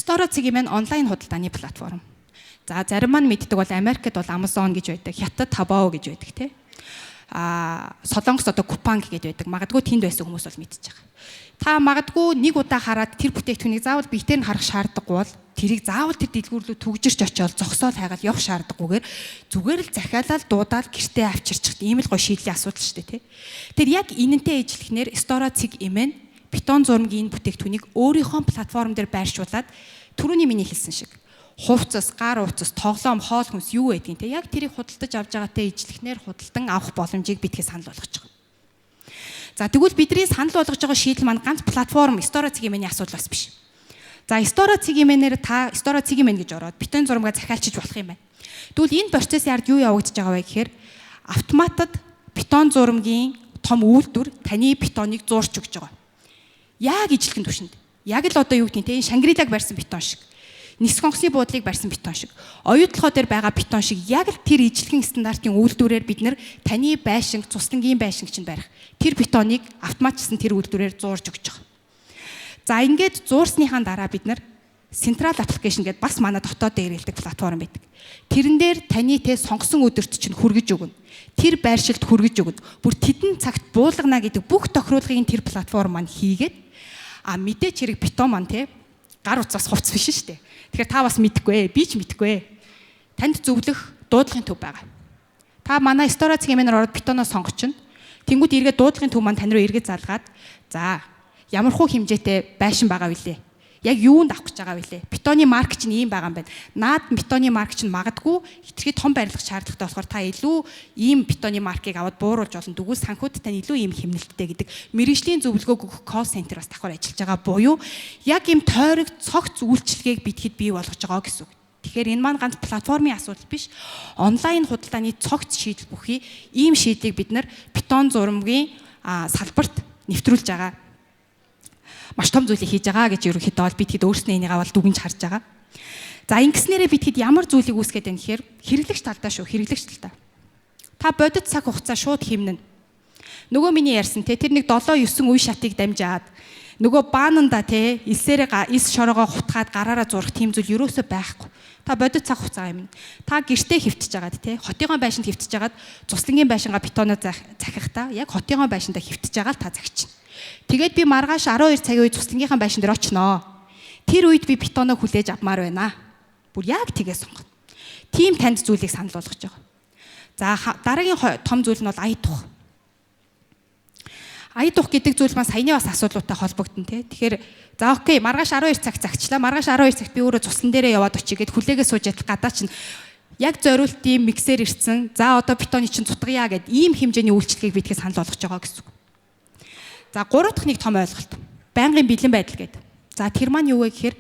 Store цэгийн маань онлайн худалдааны платформ. За, зарим маань мэддэг бол Америкт бол Amazon гэж байдаг, Хятад Taobao гэж байдаг, тий. Солонгос одоо Coupang гэдээ байдаг. Магадгүй тэнд байсан хүмүүс бол мэдчихэж байгаа. Та магадгүй нэг удаа хараад тэр бүтээгдэхүүнийг заавал биетэй нь харах шаардлагагүй бол тэрийг заавал тэр дэлгүүр рүү түгжирч очиод зогсоол хайгаал явах шаардлагагүйгээр зүгээр л захиалал дуудаал гэртээ авчирчих ийм л гой шийдлийн асуудал шүү дээ, тий. Тэр яг энэнтэй ижилхнээр Store цэг mn бетон зурмгийн энэ бүтээгдэхүүнийг өөрийнхөө платформ дээр байршуулад, түрүүний миний хэлсэн шиг хувцас, гар утас, тоглоом, хоол хүнс юу байдгийг те, яг тэрийг худалдаж авч байгаатай ижилхнээр худалдан авах боломжийг бидгээ санал болгож байгаа. За, тэгвэл бидний санал болгож байгаа шийдэл маань ганц платформ Store цэг mn-ий асуудал бас биш. За, Store цэг mn-ээр та Store цэг mn гэж ороод бетон зурмгаа захиалчиж болох юм байна. Тэгвэл энэ процессын ард юу явагдаж байгаа вэ гэхээр автоматад бетон зурмгийн том үйлдвэр таны бетоныг зуурч өгч байгаа. Яг ижилхэн түвшинд. Яг л одоо юу гэдгийг те, энэ Шангрилаг барьсан бетон шиг, нисэх онгоцны буудлыг барьсан бетон шиг, Оюутолгой дээр байгаа бетон шиг яг л тэр ижилхэн стандартын үйлдвэрээр бид нэр таны байшинг, цуслангийн байшинг чинь барих тэр бетоныг автоматчсан тэр үйлдвэрээр зуурж өгч байгаа. За, ингээд зуурсныхаа дараа бид нар Central Application гэдээ бас манай дотоод дээрэлдэг платформ байдаг. Тэрэн дээр таны те сонгосон өдөрт чинь хүргэж өгнө. Тэр байршилд хүргэж өгнө. Бүр тэдэн цагт буулгана гэдэг бүх тохируулгыг тэр платформ маань хийгээд, мэдээч хэрэг бетон маань те гар утсаас хувцас биш шүү дээ. Тэгэхээр та бас мэдэхгүй, би ч мэдэхгүй. Танд зөвлөх дуудлагын төв байгаа. Та манай Store цэг mn-ээр ороод бетоноо сонгочихно. Тэнгүүд эргээд дуудлагын төв маань тань руу эргээд залгаад, за, ямар хуу хэмжээтэй байшин байгаа вүлээ? Яг юунд авах гэж байгаа вүлээ? Бетоны марк чинь ийм байгаа юм байна. Наад бетоны марк чинь магадгүй хэтэрхий том барилга шаардлагатай болохоор та илүү ийм бетоны маркийг аваад бууруулж болно. Тэгвэл санхүүд тань илүү ийм хэмнэлттэй гэдэг мэргэжлийн зөвлөгөөг өгөх call center бас давхар ажиллаж байгаа буюу яг ийм тойрог цогц үйлчилгээг бидэхэд бий болгож байгаа гэсэн үг. Тэгэхээр энэ маань ганц платформын асуудал биш. Онлайн худалдааны цогц шийдэл бүхий ийм шийдлийг бид нар бетон зурмгийн салбарт нэвтрүүлж байгаа, маш том зүйлийг хийж байгаа гэж ерөнхийдөө бол бид хэд өөрснөө энийг аваад дүгнж харж байгаа. За, ингэснээрээ бид хэд ямар зүйлийг үүсгээд байна гэхээр хэрэглэгч талдаа шүү, хэрэглэгч талдаа. Та бодит цаг хугацаа шууд хэмнэн. Нөгөө миний ярьсан те, тэр нэг 7 9 үе шатыг дамжаад нөгөө баананда те элсээрээ элс шороогоо хутгаад гараараа зурах тийм зүйл ерөөсөө байхгүй. Та бодит цаг хугацаа юм. Та гэртээ хэвтэж байгаад те, хотынхоо байшинд хэвтэж байгаад цуслангийн байшингаа бетоноо захихдаа яг хотынхоо байшиндаа хэвтэж байгаа л та захичин. Тэгээд би маргааш 12 цагийн үед цуслангийнхаа байшин дээр очноо. Тэр үед би бетоноо хүлээж авмаар байна. Бүр яг тгээ сонгоно. Тийм танд зүйлийг санал болгож байгаа. За, дараагийн том зүйл нь бол ая тух. Ая тух гэдэг зүйл маань саяны бас асуудлуудтай холбогдно те. Тэгэхээр за, okay, маргааш 12 цагт загчлаа. Маргааш 12 цагт би өөрөө цуслан дээрээ яваад очие гэд хүлээгээ сууж ятал гадаа чинь яг зориултын миксер ирсэн. За, одоо бетоны чинь цутгая гэд ийм хэмжээний үйлчлэгийг бидгээ санал болгож байгаа гэсэн үг. За, гурав дахь нэг том ойлголт. Байнгын бэлэн байдал гэдэг. За, тэр маань юу вэ гэхээр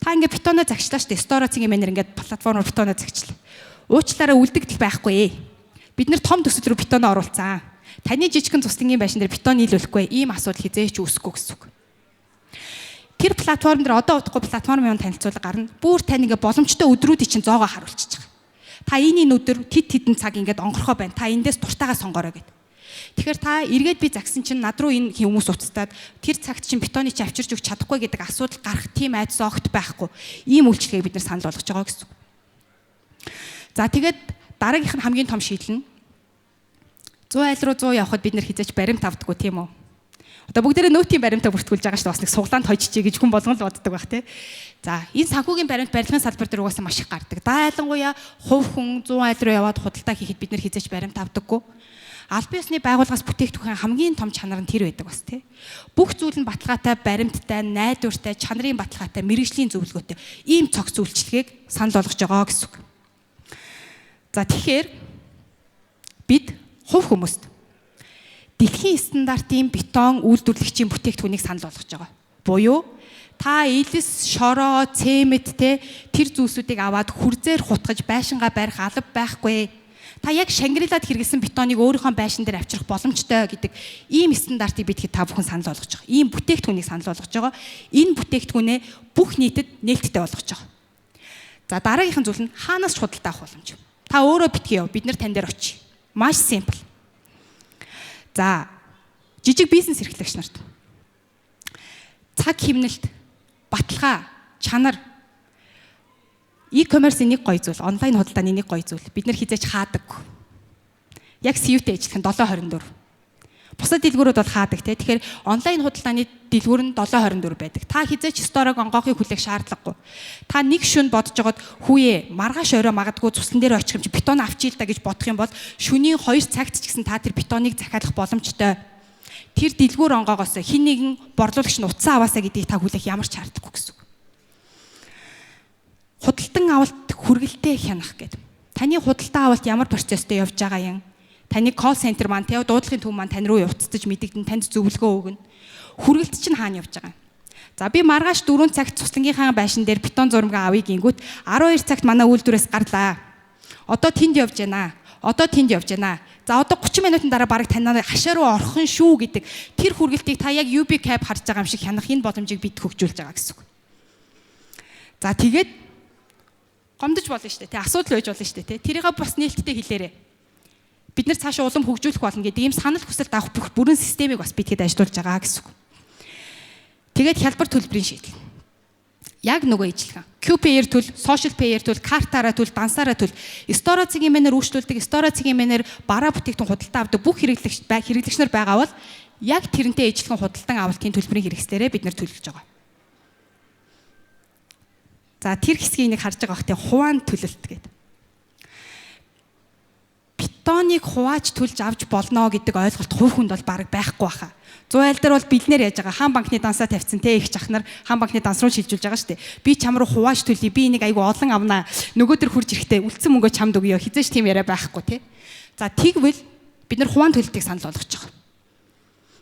та ингээд бетоноо загчлаа шүү дээ. Store цэг mn-ээр ингээд платформоор бетоноо загчлаа. Уучлаарай, үлдэгдэл байхгүй. Бид нэр том төсөл рүү бетоноо оруулцсан. Таны жижигхэн цуслангийн байшин дээр бетон нийлүүлэхгүй, ийм асуудал хэзээ ч үүсэхгүй гэсэн үг. Тэр платформ дээр одоо удахгүй платформын танилцуулга гарна. Бүр тань ингээ боломжтой өдрүүдийг чинь зоогоо харуулчихж байгаа. Та энэ өдөр тэд тэдэн цаг ингээд онгорхоо байна. Та эндээс дуртайгаа сонгоорой гэдэг. Тэгэхээр та эргээд би загсан чинь над руу энэ хүмүүс уцтаад тэр цагт чинь бетоны чи авчирч өгч чадахгүй гэдэг асуудал гарах тийм айдас огт байхгүй. Ийм үйлчлэгийг бид нар санал болгож байгаа гэсэн үг. За, тэгээд дараагийнх нь хамгийн том шийдэл нь 100 айл руу 100 явхад бид нар хэзээ ч баримт авдаггүй, тийм үү? Одоо бүгдээрээ нөтийн баримтаа бүртгүүлж байгаа шүү дээ. Бас нэг суглаанд хожчихъя гэж хүн болгон л боддог байх тий. За, энэ санхүүгийн баримт барилгын салбар дээр угаасаа маш их гардаг. Да, ялангуяа хувь хүн 100 айл руу яваад худалдаа хийхэд бид нар хэзээ ч баримт авдаггүй. Албан ёсны байгууллагаас бүтээгдэхүүн хамгийн том чанар нь тэр байдаг бас тий. Бүх зүйл нь баталгаатай, баримттай, найдвартай, чанарын баталгаатай, мэргэжлийн зөвлөгөөтэй ийм цогц үйлчилгээг санал болгож байгаа гэсэн үг. За, тэгэхээр бид хувь хүмүүст дэлхийн стандартын бетон үйлдвэрлэгчийн бүтээгдэхүүнийг санал болгож байгаа. Буюу та элс, шороо, цемент те, тэр зүйлсүүдийг аваад хүрзээр хутгаж байшингаа барих алба байхгүй. Та яг Шангрилад хэрэглэсэн бетоныг өөрийнхөө байшин дээр авчрах боломжтой гэдэг ийм стандартыг бид хэд та бүхэн санал болгож байгаа. Ийм бүтээгдэхүүнийг санал болгож байгаа. Энэ бүтээгдэхүүнээ бүх нийтэд нээлттэй болгож байгаа. За, дараагийнхан зүйл нь хаанаас ч худалдаа авах боломж. Та өөрөө битгий яв. Бид нар тань дээр очие. Маш simple. За, жижиг бизнес эрхлэгч нарт цаг хэмнэлт, баталгаа, чанар E-commerce-ийн нэг гоё зүйл, онлайн худалдааны нэг гоё зүйл. Бид нар хэзээ ч хаадаг. Яг CU-тэй ажиллах нь 7/24. Бусад дэлгүүрүүд бол хаадаг те. Тэгэхээр онлайн худалдааны дэлгүүр нь 7/24 байдаг. Та хэзээ ч store-ог онгоохыг хүлээх шаардлагагүй. Та нэг шөнө бодож байгаад хүүе маргааш орой магадгүй цуслан дээр очих юм чи бетон авчий л да гэж бодох юм бол шөнийн 2 цагт ч гэсэн та тэр бетоныг захиалах боломжтой. Тэр дэлгүүр онгоогоос хэн нэгэн борлуулагч нь утсаа аваасаа гэдгийг та хүлээх ямар ч шаардлагагүй гэсэн үг. Худалдан авалт хүргэлтээ хянах гэдэг. Таны худалдан авалт ямар процесстэй явж байгаа юм? Таны call center маань те дуудлагын төв маань тань руу явцдаж мэдэгдэн, танд зөвлөгөө өгнө. Хүргэлт чинь хаана явж байгаа юм? За би маргааш 4 цагт цуслангийнхаа байшин дээр бетон зурмгаа авъя гингүүт 12 цагт манай үйлдвэрээс гарлаа. Одоо тэнд явж байна. Одоо тэнд явж байна. За одоо 30 минутын дараа бараг танаа хашаа руу орхон шүү гэдэг тэр хүргэлтийг та яг UB cab харж байгаа юм шиг хянах энэ боломжийг бид хөгжүүлж байгаа гэсэн үг. За тэгээд гомдож болно шүү дээ. Тэ асуудал байж болно шүү дээ. Тэ тэрийг бас нээлттэй хэлээрэй. Бид нар цаашаа улам хөгжүүлэх болно гэдэг ийм санал хүсэлт авах бүх бүрэн системийг бас бид хэд ажиллуулж байгаа гэсэн үг. Тэгээд хялбар төлбөрийн шийдэл. Яг нөгөө ижлэгэн. QPR төл, social payer төл, картаараа төл, дансаараа төл, Store цэгийн мэнээр үйлчлүүлдэг, Store цэгийн мэнээр бараа бүтээгдэхүүн худалдаа авдаг бүх хэрэглэгч хэрэглэгч нар байгаа бол яг тэрнтэй ижилхэн худалдан авалтын төлбөрийн хэрэгслээрээ бид нар төлөж байгаа. За тэр хэсгийг нэг харж байгаа бах те хуваан төлөлт гэдэг. Бетоныг хувааж төлж авч болно гэдэг ойлголт хувь хүнд бол бараг байхгүй баха. 100 айл дээр бол бэлнээр яаж байгаа. Хаан банкны дансаа тавьсан те их чахнар хаан банкны данс руу шилжүүлж байгаа шүү дээ. Би чам руу хувааж төлье. Би энийг айгу олон авнаа. Нөгөөдөр хурж ирэхдээ үлдсэн мөнгөө чамд өгье. Хизээч тийм яриа байхгүй те. За тэгвэл бид нар хуваан төлөлтийг санал болгож байгаа.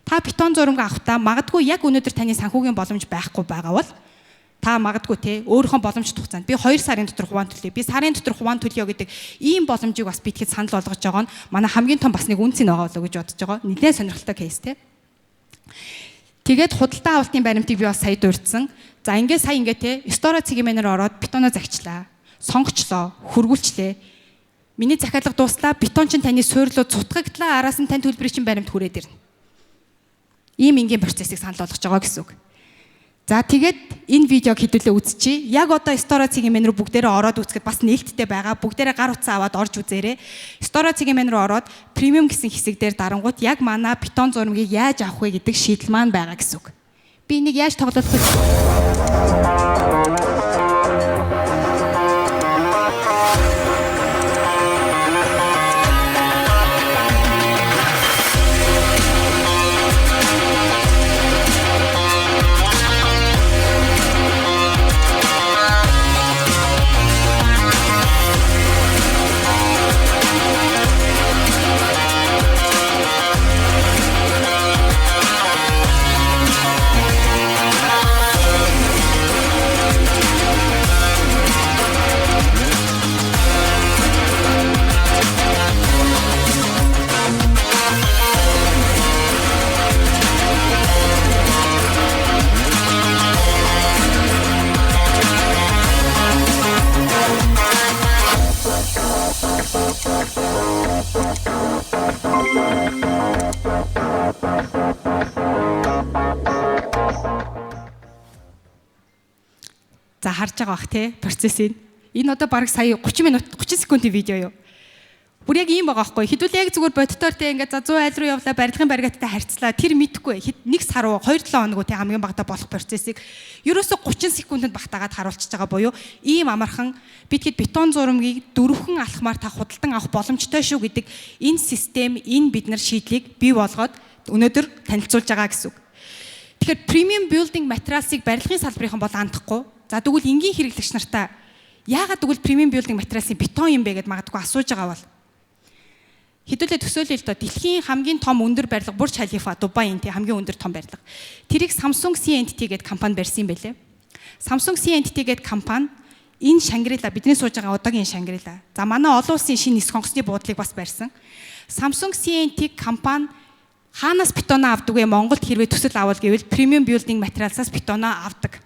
Та бетон зурмаг авахдаа магадгүй яг өнөөдөр таны санхүүгийн боломж байхгүй байгаа бол та магадгүй те өөрийнхөө боломж хугацаанд би 2 сарын дотор хуваан төлөе. Би сарын дотор хуваан төлөе гэдэг ийм боломжийг бас битгэд санал болгож байгаа нь манай хамгийн том бас нэг үнц нь байгаа болоо гэж бодож байгаа. Нэлээд сонирхолтой кейс те. Тэгээд худалдаа авалтын баримтыг би бас сая дурдсан. За ингээд сая ингээд те Store цэгийн мэнээр ороод бетоноо загчлаа. Сонгочлоо, хөргүүлчлээ. Миний захиалга дууслаа. Бетон чинь таны суурлуу цутгагдлаа. Араас нь тань төлбөрийн чинь баримт хүрээд ирнэ. Ийм энгийн процессыг санал болгож байгаа гэсэн үг. За тэгээд энэ видеог хэдүүлээ үзчихье. Яг одоо Store цэгийн мэн рүү бүгдээрээ ороод үзэхэд бас нээлттэй байгаа. Бүгдээрээ гар утсаа аваад орж үзээрэй. Store цэгийн мэн рүү ороод премиум гэсэн хэсэг дээр дарангууд яг манай бетон зурмгийг яаж авах вэ гэдэг шийдэл маань байгаа гэсэн үг. Би энийг яаж тоглох вэ? За харж байгаа бах те процессыг. Энэ одоо бараг сая 30 минут 30 секундын видео юу. Бүр яг ийм байгаа байхгүй. Хэдүүл яг зүгээр боддоор те ингээд за 100 айл руу явлаа, барилгын баригаттай харьцлаа. Тэр мэдхгүй. Нэг сар уу 2-7 хоног уу те хамгийн багадаа болох процессыг ерөөсө 30 секундэд багтаагаад харуулчихж байгаа буюу ийм амархан бид хэд бетон зурмгийг дөрвөн алхмаар та худалдан авах боломжтой шүү гэдэг энэ систем, энэ бид нар шийдлийг бий болгоод өнөөдөр танилцуулж байгаа гэсэн үг. Тэгэхээр premium building materials-ыг барилгын салбарынхан бол андахгүй. За тэгвэл энгийн хэрэглэгч нартаа яагаад тэгвэл premium building materials-ын бетон юм бэ гэдээ магадгүй асууж байгаа бол хэдүүлээ төсөөлөе л доо. Дэлхийн хамгийн том өндөр барилга Бурж Халифа Дубайн тий хамгийн өндөр том барилга. Тэрийг Samsung C&T гэдэг компани барьсан юм байлээ. Samsung C&T гэдэг компани энэ Шангрила бидний сууж байгаа одоогийн Шангрила. За манай олон улсын шинэ нисэх онгоцны буудлыг бас барьсан. Samsung C&T компани хаанаас бетоноо авдаг вэ? Монголд хэрвээ төсөл авал гэвэл premium building materials-аас бетоноо авдаг.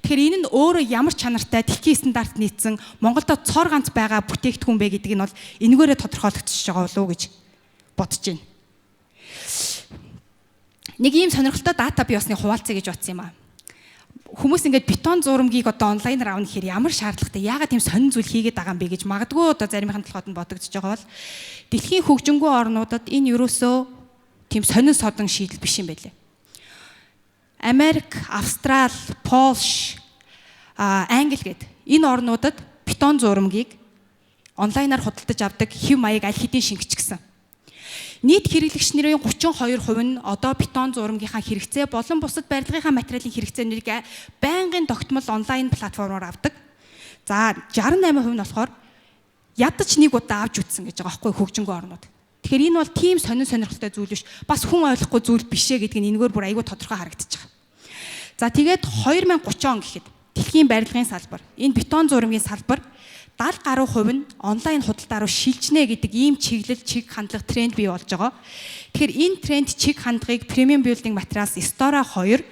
Тэгэхээр энэ нь өөрөө ямар чанартай дэлхийн стандарт нийцсэн Монголдо цор ганц байгаа бүтээгдэхүүн бэ гэдгийг нь бол энэгээрээ тодорхойлогдчихож байгаа болов уу гэж бодож байна. Нэг ийм сонирхолтой дата би бас нэг хуваалцъя гэж бодсон юм аа. Хүмүүс ингээд бетон зурмгийг одоо онлайнаар авна гэхээр ямар шаардлагатай, яагаад тийм сонин зүйл хийгээд байгаа юм бэ гэж магадгүй одоо заримынхын толгойд нь бодогдож байгаа бол дэлхийн хөгжингүй орнуудад энэ ерөөсөө тийм сонин содон шийдэл биш юм байлээ. Америк, Австрал, Польш, Англи гээд энэ орнуудад бетон зурмгийг онлайнаар худалдаж авдаг хэв маяг аль хэдийн шингэчихсэн. Нийт хэрэглэгч нарын 32% нь одоо бетон зурмгийнхаа хэрэгцээ болон бусад барилгынхаа материалын хэрэгцээнийг байнгын тогтмол онлайн платформоор авдаг. За, 68% нь болохоор ядаж нэг удаа авч үтсэн гэж байгаа байхгүй, хөгжингүй орнууд. Тэгэхээр энэ бол тийм сонин сонирхолтой зүйл биш. Бас хүн ойлгохгүй зүйл биш ээ гэдг нь энэгээр бүр айгүй тодорхой харагдаж байгаа. За, тэгээд 2030 он гэхэд дэлхийн барилгын салбар, энэ бетон зурмгийн салбар 70 гаруй хувь нь онлайн худалдаа руу шилжнэ гэдэг ийм чиглэл, чиг хандлага, тренд бий болж байгаа. Тэгэхээр энэ тренд, чиг хандлагыг Premium Building Materials Stora 2,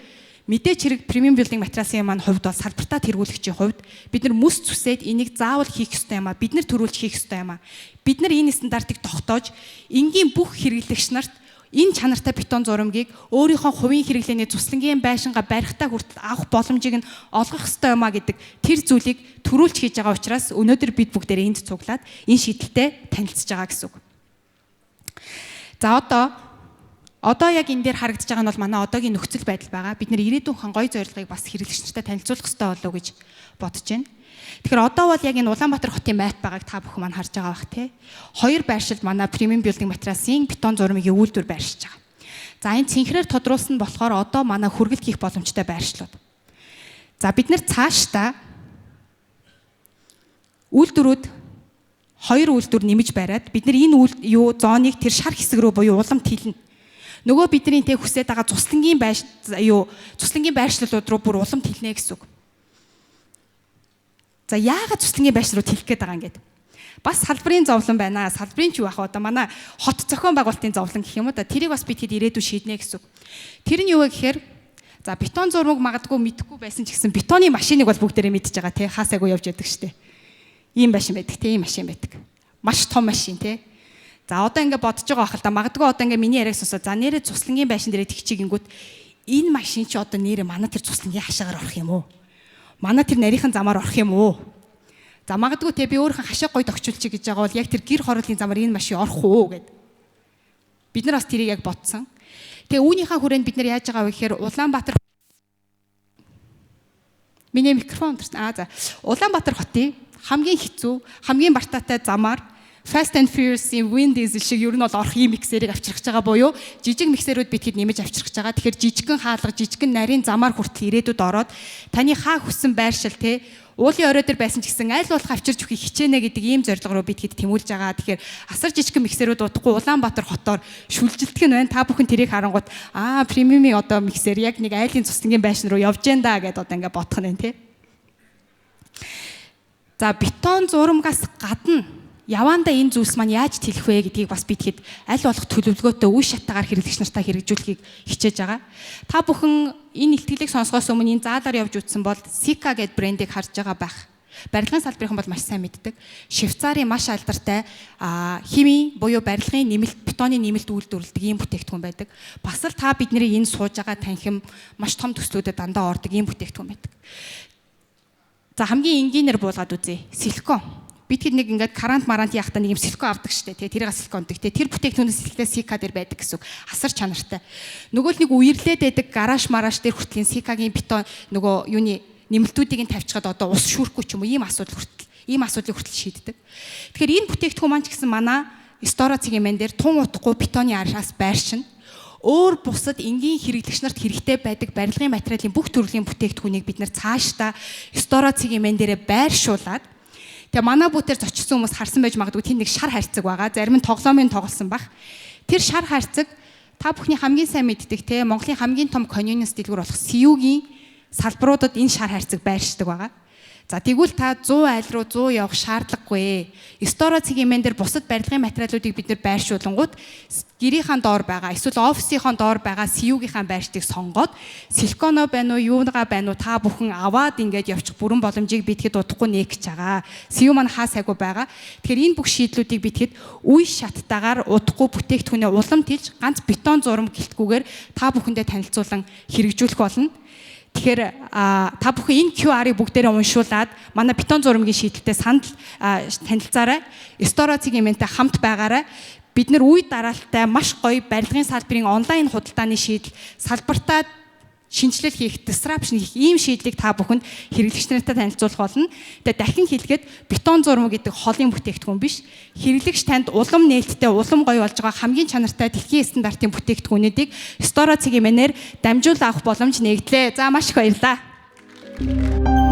мэдээч хэрэг Premium Building Materials-ын маань хувьд бол салбартаа тэргүүлэгчийн хувьд бид нар мэс зүсээд энийг заавал хийх ёстой юм а. Бид нар төрүүлж хийх ёстой юм а. Бид нар энэ стандартыг тогтоож энгийн бүх хэрэглэгч нарт энэ чанартай бетон зурмгийг өөрийнхөө хувийн хэрэглээний цуслангийн байшингаа барихтаа хүртэл авах боломжийг нь олгох ёстой юм а гэдэг тэр зүйлийг төрүүлж хийж байгаа учраас өнөөдөр бид бүгдээрээ энд цуглаад энэ шийдэлтэй танилцж байгаа гэсэн үг. За, одоо яг энэ дээр харагдаж байгаа нь бол манай одоогийн нөхцөл байдал байгаа. Бид нар ирээдүйнхэн гоё зорилгыг бас хэрэглэгч нартай танилцуулах ёстой болов уу гэж бодож байна. Тэгэхээр одоо бол яг энэ Улаанбаатар хотын map байгааг та бүхэн маань харж байгаа бах, тий. Хоёр байршилд манай Premium Building Materials-ын бетон зурмын үйлдвэр байршиж байгаа. За, энэ цэнхрээр тодруулсан нь болохоор одоо манай хүргэлт хийх боломжтой байршлууд. За, бид нар цаашдаа үйлдвэрүүд, хоёр үйлдвэр нэмж бариад бид нар энэ үйл юу зооныг тэр шар хэсэг рүү буюу улам тэлнэ. Нөгөө бидний тэг хүсээд байгаа цуслангийн байш юу цуслангийн байршлууд руу бүр улам тэлнэ гэсэн үг. За, яагаад цуслангийн байшин руу тэлэх гээд байгаа юм гээд. Бас салбарын зовлон байна. Салбарын ч юу ах вэ? Одоо манай хот зохион байгуулалтын зовлон гэх юм уу да. Тэрийг бас бид хэд ирээдүй шийднэ гэсэн үг. Тэр нь юу вэ гэхээр, за, бетон зурмаг магадгүй мэдэхгүй байсан ч гэсэн бетоны машиныг бол бүгдээрээ мэдж байгаа, тий, хаасаагүй явж яадаг штэ. Ийм машин байдаг, тий, ийм машин байдаг. Маш том машин, тий. За, одоо ингээ бодож байгаа бах л да, магадгүй одоо ингээ миний яриаг сонсоо, за, нэрээ цуслангийн байшин дээрээ тэгчигэнгүүт энэ машин чи одоо нэрээ манай тэр цуслангийн хашаагаар орох юм уу? Манай тэр нарийнхан замаар орох юм уу? За, магадгүй те, би өөрийнхөө хашаа гой тогтчулчих гэж байгаа бол яг тэр гэр хорооллын замаар энэ машин орох уу гэд. Бид нар бас тэрийг яг бодсон. Тэгээ үүнийхээ хүрээнд бид нар яаж байгаа вэ гэхээр Улаанбаатар, миний микрофон төрсөн. Аа, за. Улаанбаатар хотын хамгийн хэцүү, хамгийн бартаатай замаар Fast and Furious-ийн Vin Diesel шиг ер нь бол орох ийм миксерийг авчрах байгаа буюу жижиг миксерүүд бид хэд нэмж авчрах байгаа. Тэгэхээр жижигхэн хаалга, жижигхэн нарийн замаар хүртэл ирээдүйд ороод таны хаа хүссэн байршил, те, уулын орой дээр байсан ч гэсэн аль болох авчирч өгөхийг хичээнэ гэдэг ийм зорилго руу бид хэд тэмүүлж байгаа. Тэгэхээр асар жижигхэн миксерүүд удахгүй Улаанбаатар хотоор шүлжилдэх нь байна. Та бүхэн тэрийг харангуут аа, премиумын одоо миксер яг нэг айлын цуслангийн байшин руу явж гэн да гэдээ одоо ингээ бодох нь, те. За, бетон зурмгаас гадна яваандаа энэ зүйлс маань яаж тэлэх вэ гэдгийг бас бид хэд аль болох төлөвлөгөөтэй, үе шаттайгаар хэрэглэгч нартаа хэрэгжүүлэхийг хичээж байгаа. Та бүхэн энэ илтгэлийг сонсохоос өмнө энэ заалаар явж үзсэн бол Sika гэдэг брендийг харж байгаа байх. Барилгын салбарын бол маш сайн мэддэг. Швейцарын маш алдартай химийн буюу барилгын нэмэлт, бетоны нэмэлт үйлдвэрлэдэг ийм бүтээгдэхүүн байдаг. Бас л та бидний энэ сууж байгаа танхим маш том төслүүдэд дандаа ордог ийм бүтээгдэхүүн байдаг. За, хамгийн энгийнээр буулгаад үзье. Силикон. Бид хэд нэг ингээд карант марант яхта нэг юм силикон авдаг штэ, тий, тэрийг силикондаг, тий, тэр бүтээгдэхүүнээс эхлээ Sika дээр байдаг гэсэн үг, асар чанартай. Нөгөө л нэг үерлээд байдаг гараж мараж дээр хүртэл Sika-гийн бетон нөгөө юуны нэмэлтүүдийг нь тавьчихад одоо ус шүүрхгүй ч юм уу, ийм асуудлыг хүртэл шийддэг. Тэгэхээр энэ бүтээгдэхүүн маань ч гэсэн манай Stora цэгийн мэн дээр тун утахгүй бетоны араас байршина. Өөр бусад энгийн хэрэглэгч нарт хэрэгтэй байдаг барилгын материалын бүх төрлийн бүтээгдэхүүнийг бид нар цаашдаа Stora цэгийн мэн дээрээ байршуулад. Тэгээ манай бүтээр зочсон хүмүүс харсан байж магадгүй, тэнд нэг шар хайрцаг байгаа. Зарим нь тоглоомын тоглосон бах. Тэр шар хайрцаг та бүхний хамгийн сайн мэддэг, те, Монголын хамгийн том convenience дэлгүүр болох CU-гийн салбаруудад энэ шар хайрцаг байршдаг байгаа. За, тэгвэл та 100 айл руу 100 явах шаардлагагүй. Stora цэгийн мэн дээр бусад барилгын материалуудыг бид нар байршуулангууд гэрийнхаа доор байгаа эсвэл офисынхаа доор байгаа CU-гийнхаа байрштыг сонгоод силиконо байна уу, юунгаа байна уу, та бүхэн аваад ингээд явчих бүрэн боломжийг бид хэд удахгүй нээх гэж байгаа. CU маань хаа сайгүй байгаа. Тэгэхээр энэ бүх шийдлүүдийг бид хэд үе шаттайгаар удахгүй бүтээгдэхүүнээ улам тэлж ганц бетон зурам гэлтгүүгээр та бүхэндээ танилцуулан хэрэгжүүлэх болно. Тэгэхээр та бүхэн энэ QR-ыг бүгдээрээ уншуулад манай бетон зурмгийн шийдэлтэй санал танилцаарай. Store цэг mn-тэй хамт байгаарай. Бид нар үе дараалттай маш гоё барилгын салбарын онлайн худалдааны шийдэл, салбартаа шинэчлэл хийх, disruption хийх ийм шийдлийг та бүхэнд, хэрэглэгч нартай танилцуулах болно. Тэгээ дахин хэлэхэд бетон зурмаг гэдэг холын бүтээгдэхүүн биш. Хэрэглэгч танд улам нээлттэй, улам гоё болж байгаа хамгийн чанартай дэлхийн стандартын бүтээгдэхүүнүүдийг Store цэг mn-ээр дамжуул авах боломж нээгдлээ. За, маш их баярлалаа.